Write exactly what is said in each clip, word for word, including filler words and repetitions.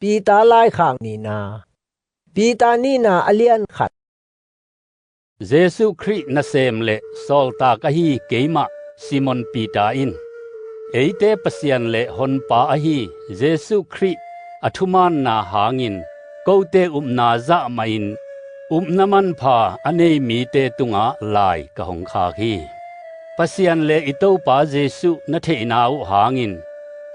Peter laikhak nihna. Peter nihna a lian khat. Jesuh Khrih nasem le sawltak ahi keimah Simon Peter in eite Pasian le Honpa ahi Jesuh Khrih a thumaanna hangin kote upna zah mahin upna manpha a nei mite tungah lai ka hong khak hi. Pasian le i Topa Jesuh na theihna uh hangin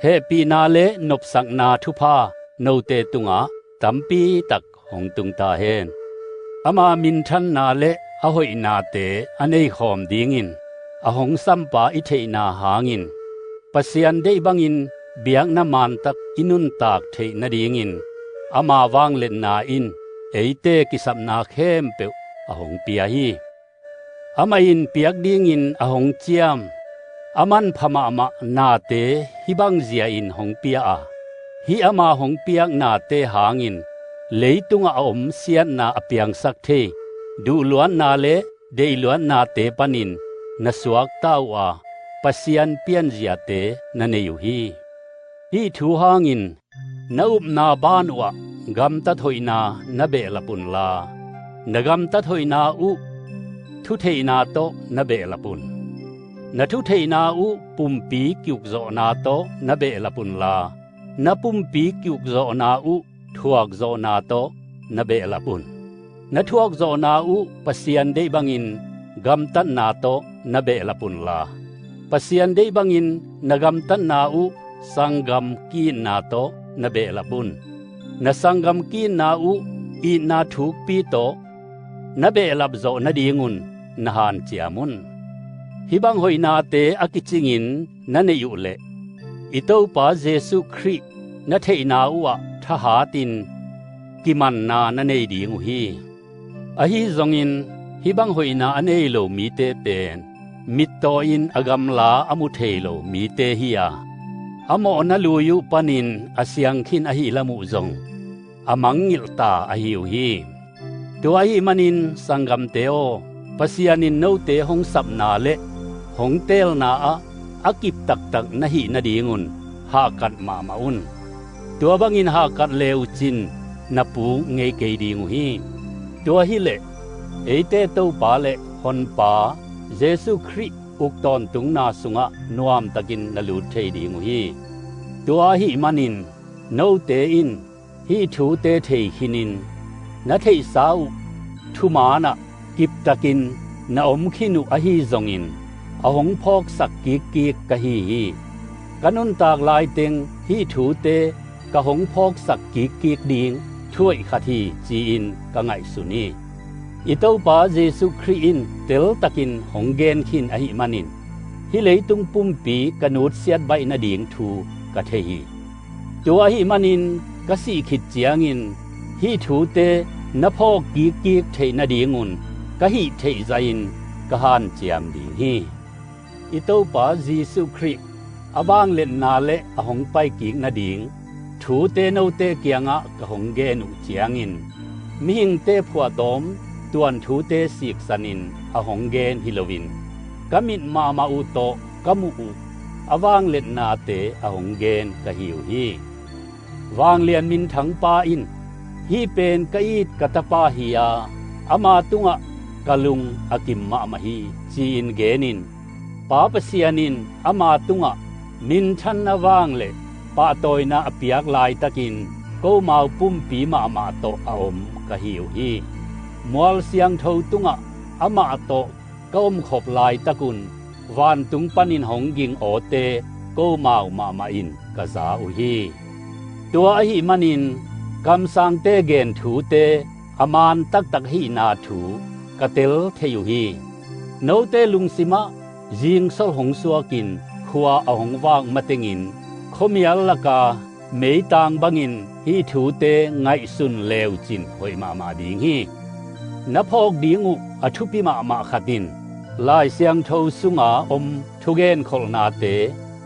hehpihna le nopsakna thupha note tungah tampi tak hong tung ta hen. Ama minthanna le a hoihnate a neikhawm dingin a hong sampa i theihna hangin Pasian deih bangin biakna mantak i nuntak theih nadingin ama vangliatna in eite kisapna khempeuh a hong pia hi. Amah in piak dingin a hong ciam a manpha mahmah nate hih bang zia-in hong pia a, hih ama hong piak nate hangin leitungah a om siatna a piangsak thei duhluatna le deihluatnate panin na suakta uh a, Pasian pianziate na nei uh hi. Hih thu hangin na upna ban uhah gamtat hoihna na behlap unla, na gamtat hoihna uh thutheihna tawh na behlap un. Na thutheihna uh pumpi kiukzawhna tawh na behlap unla, na pumpi kiukzawhna uh thuakzawhna tawh na behlap un. Na thuakzawhna uh Pasian deih bangin gamtatna tawh na behlap unla, Pasian deih bangin na gamtatna uh sanggam ki-itna tawh na behlap un. Na sanggam ki-itna uh itna thukpi tawh na behlap zawh nadingun na hanciam un. Hih bang hoihnate a kicingin na neih uh leh i Topa Jesuh Khrih na theihna uhah thahatin kimanna na nei ding uh hi. Ahi zongin hih bang hoihna a nei lo mite pen mittaw in a gamla a mu thei lo mite hi a, a mawhna lui uh panin a siang khin ahih lam uh zong a mangngilh ta ahi uh hi. Tua ahih manin sanggamte aw, Pasian in note hong sapna le hong teelna ah a kip taktak na hih nadingun hahkat mahmah un. Tua bangin hahkat le uh cin na pu ngei kei ding uh hi. Tua hileh eite Topa le Honpa Jesuh Khrih uk tawntungna sungah nuamtakin na lut thei ding uh hi. Tua ahih manin note in hih thute thei khinin na theihsa uh thumaan ah kiptakin na om khin uh ahi zongin a hong phawksak kikkik ka hi hi. Ka nuntak laiteng hih thute ka hong phawksak kikkik ding thuhoih khat hi ci-in ka ngaihsun hi. I Topa Jesuh Khrih in teltakin hong gen khin ahih manin hih leitung pumpi ka nutsiat baih nading thu ka thei hi. Tua ahih manin ka sih khit ciangin hih thute na phawk kikkik theih nadingun ka hih theih zahin ka hanciam ding hi. I Topa Jesuh Khrih a vangliatna le a hong paikik nading thute note kiangah ka hong gen uh ciangin mihingte phuahtawm tuan thute siksanin a hong gen hi loin ka mit mahmah uh tawh ka muh uh a vangliatnate a hong gen ka hi uh hi. Vanglian minthangpa in hih pen ka it ka tapa hi a, ama tungah ka lung a kim mahmah hi ci-in genin Pa Pasian in ama tungah minthanna vang le pahtawina a piak laitakin komau pumpi mahmah tawh a om ka hi uh hi. Mual siangtho tungah amah tawh ka omkhop laitakun vantung panin hong ging awte komau mahmah in ka za uh hi. Tua ahih manin kamsangte gen thute a maan taktak hihna thu ka tel thei uh hi. Note lungsimah zingsol hong suakin khua a hong vak matengin khuamial laka meitang bangin hih thute ngaihsun leucin hoih mahmah ding hi. Na phawk ding uh a thupi mahmah khat in Lai Siangtho sunga om thugenkholhnate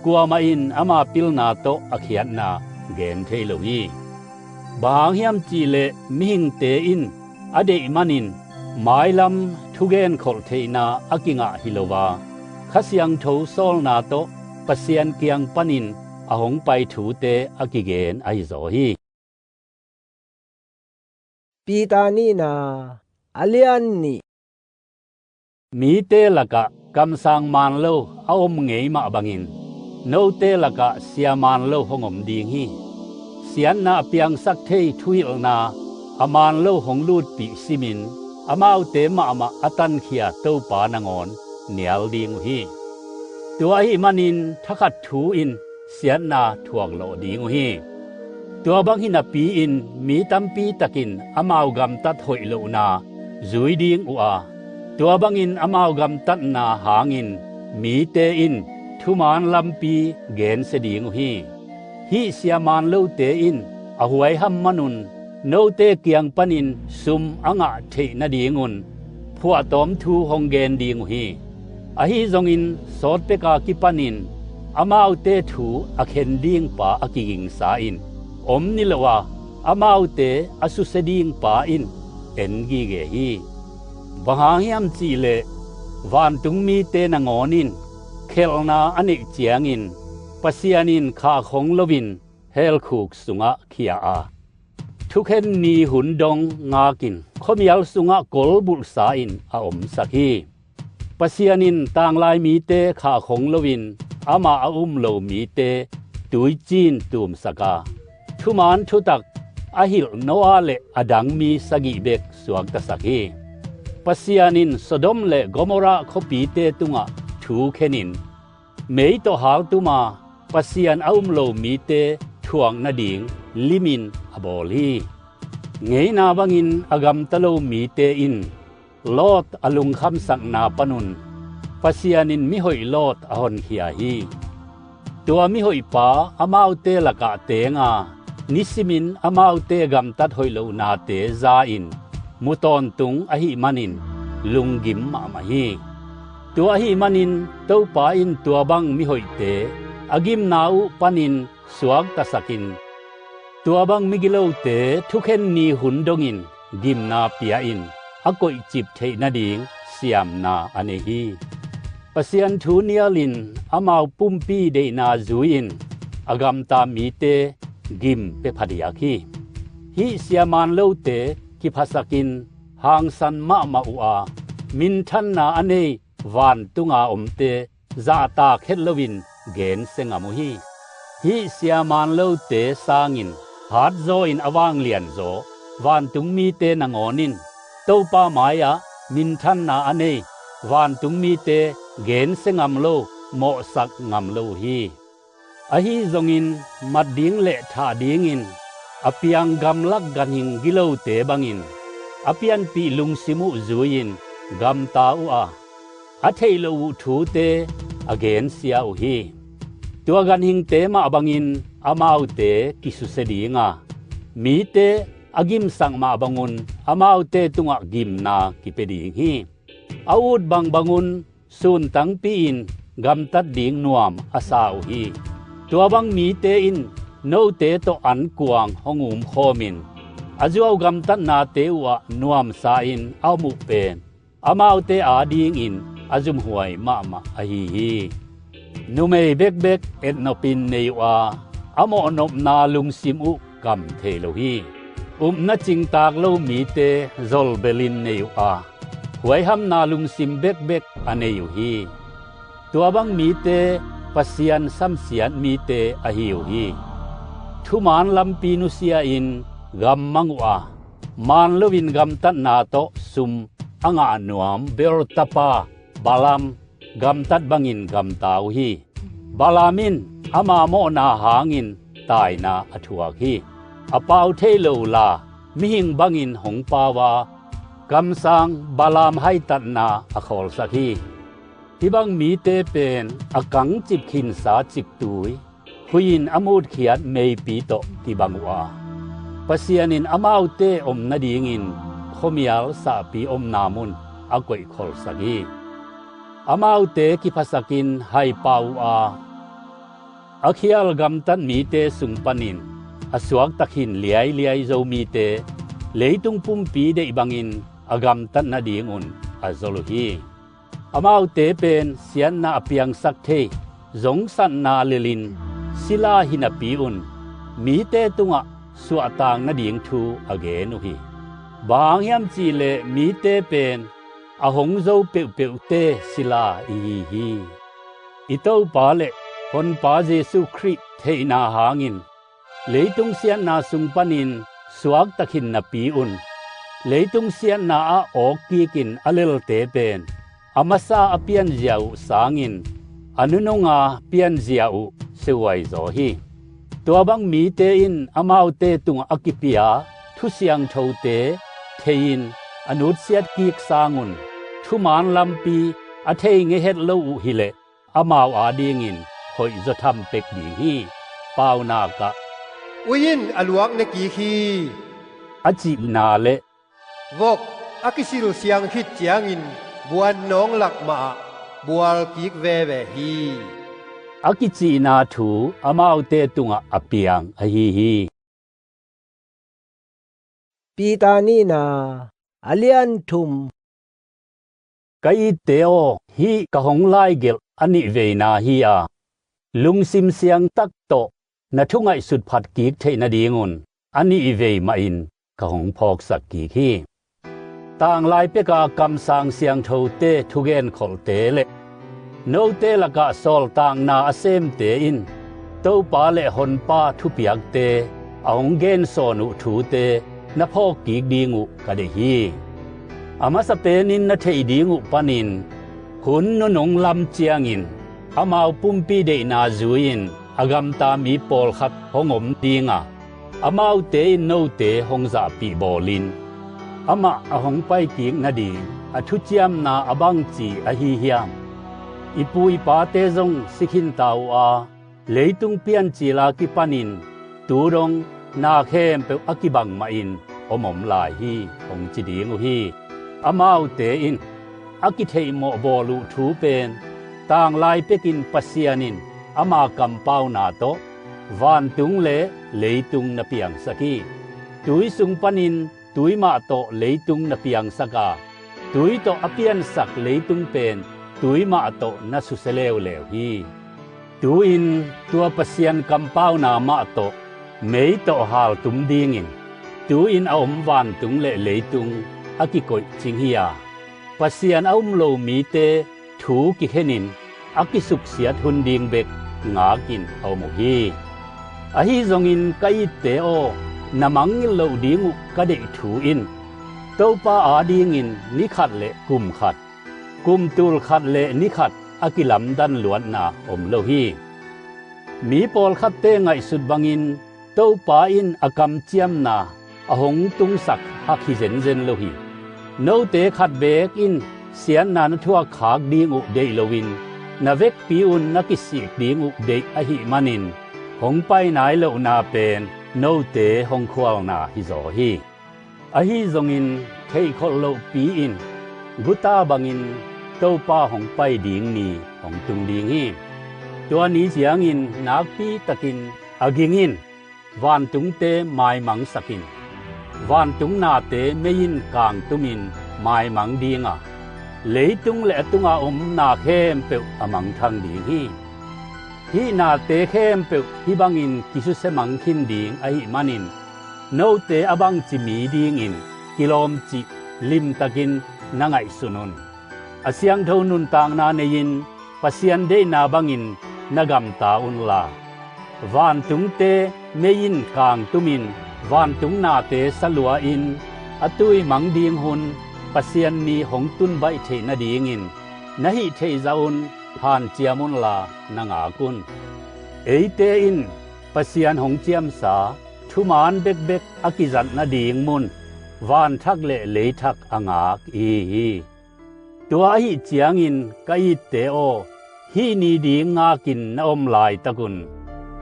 kuamah in ama pilna tawh a khiatna gen thei lo hi. Bang hang hiam cihleh mihingte in a deih manin mailam thugenkholh theihna a kingah hi lo a, Kha Siangtho sawlna tawh Pasian kiang panin a hong pai thute a kigen ahi zaw hi. Peter nihna a lian nih. Mite lakah kamsang manlo a om ngei mah bangin note lakah sia manlo hong om ding hi. Siatna a piangsak thei thuhilhna a manlo hong lutpih simin amaute mahmah a tankhia Topa nangawn nial ding uh hi. Tua ahih manin thakhat thu in siatna thuaklawh ding uh hi. Tua bang hinapi-in mi tampi takin amau gamtat hoih lohna zui ding uh a, tua bangin amau gamtatna hangin mite in thumaan lampi gensia ding uh hi. Hih sia manlote in a huaiham manun note kiang panin sum a ngah theih nadingun phuahtawm thu hong gen ding uh hi. Ahi zongin sawtpeka kipanin amaute thu a khen dingpa a kigingsa in om niloh a, amaute a susia dingpa in en gige hi. Bang hang hiam cihleh vantung mite nangawn in khelhna a neih ciangin Pasian in khahkhong loin helkhuk sungah khia a, thukhen ni hun dong ngakin khuamial sungah kolbulhsa in a omsak hi. Pasian in tanglai mite khahkhong loin amah a um lo mite tuicin tumsak a, thumaan thutak a hilh Noah le a dang mi sagih bek suaktasak hi. Pasian in Sodom le Gomorrah khuapite tungah thu khenin mei tawh haltuma Pasian a um lo mite thuak nading limin a bawl hi. Ngeina bangin a gamta lo mite in Lot a lungkhamsakna panun Pasian in mihoih Lot a honkhia hi. Tua mihoihpa amaute lakah tenga nisimin amaute gamtat hoih lohnate za-in mu tawntung ahih manin lunggim mahmah hi. Tua ahih manin Topa in tua bang mihoihte a gimna uh panin suaktasakin tua bang migilote thukhen ni hun dongin gimna pia-in a koihcip theih nading siamna a nei hi. Pasian thu nialin amau pumpi deihna zui-in a gamta mite gim pia phadiak hi. Hih sia manlote kiphasakin hangsan mahmah uh a, minthanna a nei vantunga omte zahtak het loin gensia ngam uh hi. Hih sia manlote sangin hatzaw-in a vanglianzaw vantung mite nangawn in Topa mai-ah minthanna a nei vantung mite gensia ngam lo, mawhsak ngam lo uh hi. Ahi zongin mat ding le thah dingin a piang gamlak ganhing gilote bangin a pianpih lungsim uh zui-in gamta uh a, a theih loh uh thute a gensia uh hi. Tua ganhingte mah bangin amaute kisusia dinga, mite a gimsak mah bangun amaute tungah gimna kipia ding hi. A ut bangbangun suntangpi-in gamtat ding nuam a sa uh hi. Tua bang mite in note tawh ankuang hong umkhawmin a zuau gamtatnate uhah nuamsa-in a om uh pen amaute adingin a zumhuai mahmah ahi hi. Numei bekbek etnopin nei uh a, a mawhnopna lungsim uh kam thei lo hi. Upna cingtak lo mite zolbelin nei uh a, huaihamna lungsim bekbek a nei uh hi. Tua bang mite Pasian samsiat mite ahi uh hi. Thumaan lampi nusia-in gammang uh a, man loin gamtatna tawh sum a ngah nuam Beor tapa Balaam gamtat bangin gamta uh hi. Balaam in ama mawhna hangin taina a thuak hi. A pau thei lo la mihing bangin hong pau a, kamsang Balaam haitatna a khawlsak hi. Hih bang mite pen a kangcip khinsa ciktui, huih in a mutkhiat meipi tawh kibang uh a, Pasian in amaute om nadingin khuamial sahpi omna mun a koihkholsak hi. Amaute kiphasakin haipau uh a, a khial gamtat mite sung panin a suakta khin liailiai zo mite leitung pumpi deih bangin a gamtat nadingun a zol uh hi. Amaute pen siatna a piangsak thei zongsatna lelin sila hinapi un mite tungah suahtak nading thu a gen uh hi. Bang hang hiam cih leh mite pen a hong zo peuhpeuhte sila i hi hi. I Topa le Honpa Jesuh Khrih theihna hangin leitung siatna sung panin suakta khin napi un, leitung siatna ah awk kikin a lelte pen a masa a pianzia uh sangin a nununga pianzia uh siahuai zaw hi. Tua bang mite in amaute tungah a kipia thu siangthote thei-in a nutsiat kik sangun thumaan lampi a thei ngei het lo uh hileh amau adingin hoih zaw tham pek ding hi. Paunak ah, "Ui in, a luak ne kik hi," a cihna le, "Vok, a kisilsiang khit ciangin buannawng lak mahah bual kik veve hi," a kicihna thu amaute tungah a piang ahi hi. Peter nihna, a lian thum. Ka itte aw, hih ka hong laigelh a nih veina hi a, lungsim siangtak tawh na thungaihsut phat kik theih nadingun a nih vei mahin ka hong phawksak kik hi. Tanglai peka kamsang siangthote thugenkholhte le note lakah sawltakna a semte in Topa le Honpa thupiakte a hong gensawn uh thute na phawk kik ding uh ka deih hi. A masa penin na theih ding uh panin hun nunung lam ciangin amau pumpi deihna zui-in a gamta mi pawlkhat hong om ding a, amaute in note hong zahpih bawlin, amah a hong paikik nading a thuciamna a bangci ahi hiam? I pu i pate zong si khinta uh a, leitung piancil a kipanin tu dong na khempeuh a kibang mahin om om lai hi, hong ci ding uh hi. Amaute in a kitheihmawh bawl uh thu pen tanglai pekin Pasian in ama kampauna tawh vantung le leitung na piangsak hi. Tui sung panin tui mah tawh leitung na piangsak a, tui tawh a piansak leitung pen tui mah tawh na susia leuleu hi. Tu-in tua Pasian kampauna mah tawh mei tawh haltum dingin tu-in a om vantung le leitung a kikoihcing hi a, Pasian a um lo mite thu kikhenin a kisuksiat hun ding bek ngakin a om uh hi. Ahi zongin ka itte aw, na mangngilh loh ding uh ka deih thu in Topa adingin ni khat le kum khat, kum tul khat le ni khat a kilamdan luatna om lo hi. Mi pawlkhatte ngaihsut bangin Topa in a kamciamna a hong tungsak hak hi zenzen lo hi. Note khat beek in siatna na thuak khak ding uh deih loin na vekpi un na kisik ding uh deih ahih manin hong pai nai lohna pen note hong khualna hizaw hi. Ahi zongin theihkholh lohpi-in guta bangin Topa hong pai ding ni hong tung ding hi. Tua ni ciangin nakpi takin a ging in vantungte maimangsak in, vantung nate mei in kangtumin maimang ding a, leitung le a tunga om na khempeuh a mangthang ding hi. Hih nate khempeuh hih bangin kisusia mang khin ding ahih manin note a bangci mi dingin kilawmcih limtakin na ngaihsun un. A siangtho nuntakna nei-in Pasian deihna bangin na gamta unla, vantungte mei in kangtumin vantung nate salua-in a tui mang ding hun Pasian ni hong tun baih theih nadingin na hih theih zah un hanciam unla na ngak un. Eite in Pasian hong ciamsa thumaan bekbek a kizat nading mun vanthak le leithak a ngak i hi hi. Tua ahih ciangin ka itte aw, hih ni ding ngakin na om laitakun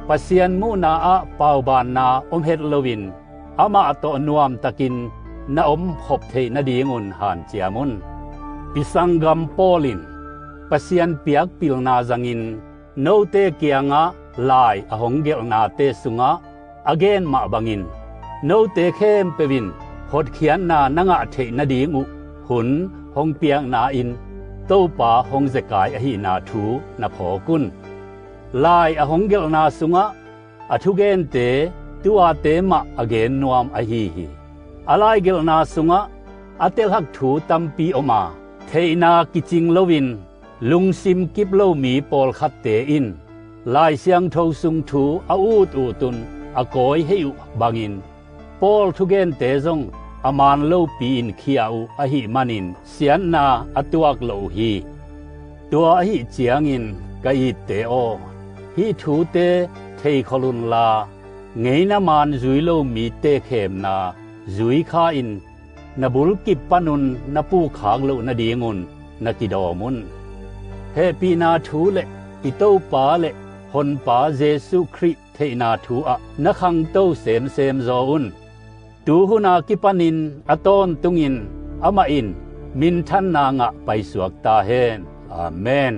Pasian muhna ah paubanna om het loin amah tawh nuamtakin na om khop theih nadingun hanciam un. I sanggam Paul in Pasian piakpilna zangin note kiangah lai a hong gelhnate sungah a gen mah bangin note khempeuh in hotkhiatna na ngah theih nading uh hun hong piakna-in Topa hong zekai ahihna thu na phawk un. Lai a hong gelhna sungah a thugente tuate mah a gen nuam ahi hi. A laigelhna sungah a telhak thu tampi om a, theihna kicing loin lungsim kip lo mi pawlkhatte in Lai Siangtho sung thu a ut utun a kawi heih uh bangin Paul thugente zong a man lopi-in khia uh ahih manin siatna a tuak lo uh hi. Tua ahih ciangin ka itte aw, hih thute theikhol unla, ngeina maan zui lo mite khemna zui kha-in na bulkip panun na pukhak loh nadingun na kidawm un. Hehpihna thu le i Topa le Honpa Jesuh Khrih theihna thu ah na khangto semsem zaw un. Tuhuna kipanin a tawntungin amah in minthanna ngah paisuak ta hen. Amen.